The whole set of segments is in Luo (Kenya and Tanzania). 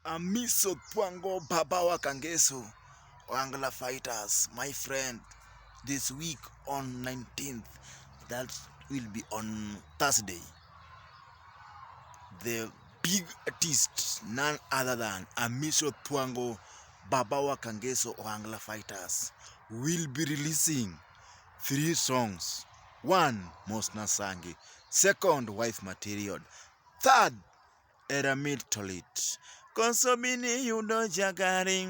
Amiso Thwango Baba wa Kangeso, Ohangla Fighters, my friend, this week on 19th, that will be on Thursday. The big artist, none other than Amiso Thwango Baba wa Kangeso Ohangla Fighters, will be releasing three songs. One, Mosna Sangi. Second, Wife Material. Third, Era mit to lit. Koso bini yudo jagari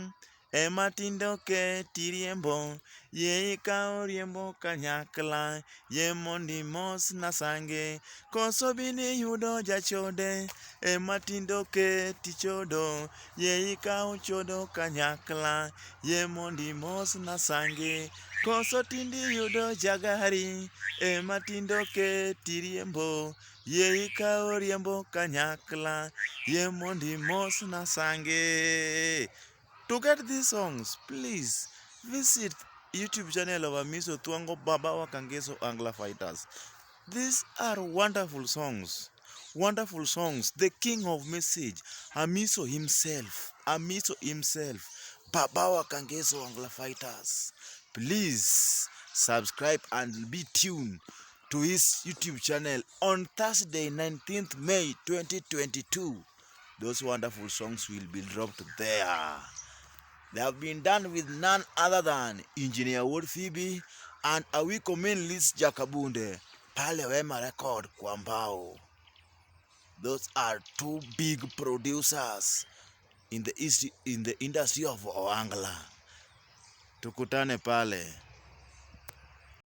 ema tindo keti riembo, yie ikaw riembo kanyakla, yie mondi mos na sange. Koso bini yudo jachode ema tindo keti chodo, yie ikaw chodo kanyakla, yie mondi mos na sange. Koso tindi yudo jagari ema tindo keti riembo, Yie ikaw riembo kanyakla, yie mondo imosna sange. To get these songs, please visit YouTube channel of Amiso Thwango Baba wa Kangeso Angla Fighters. These are wonderful songs. Wonderful songs. The king of message, Amiso himself. Amiso himself. Baba wa Kangeso Angla Fighters. Please subscribe and be tuned to his YouTube channel on Thursday, 19th May 2022. Those wonderful songs will be dropped there. They have been done with none other than Engineer Wood Phoebe and Awiko Minlis Jakabunde pale Wema Record kwa mbao. Those are two big producers in the industry of Ohangla. Tukutane pale.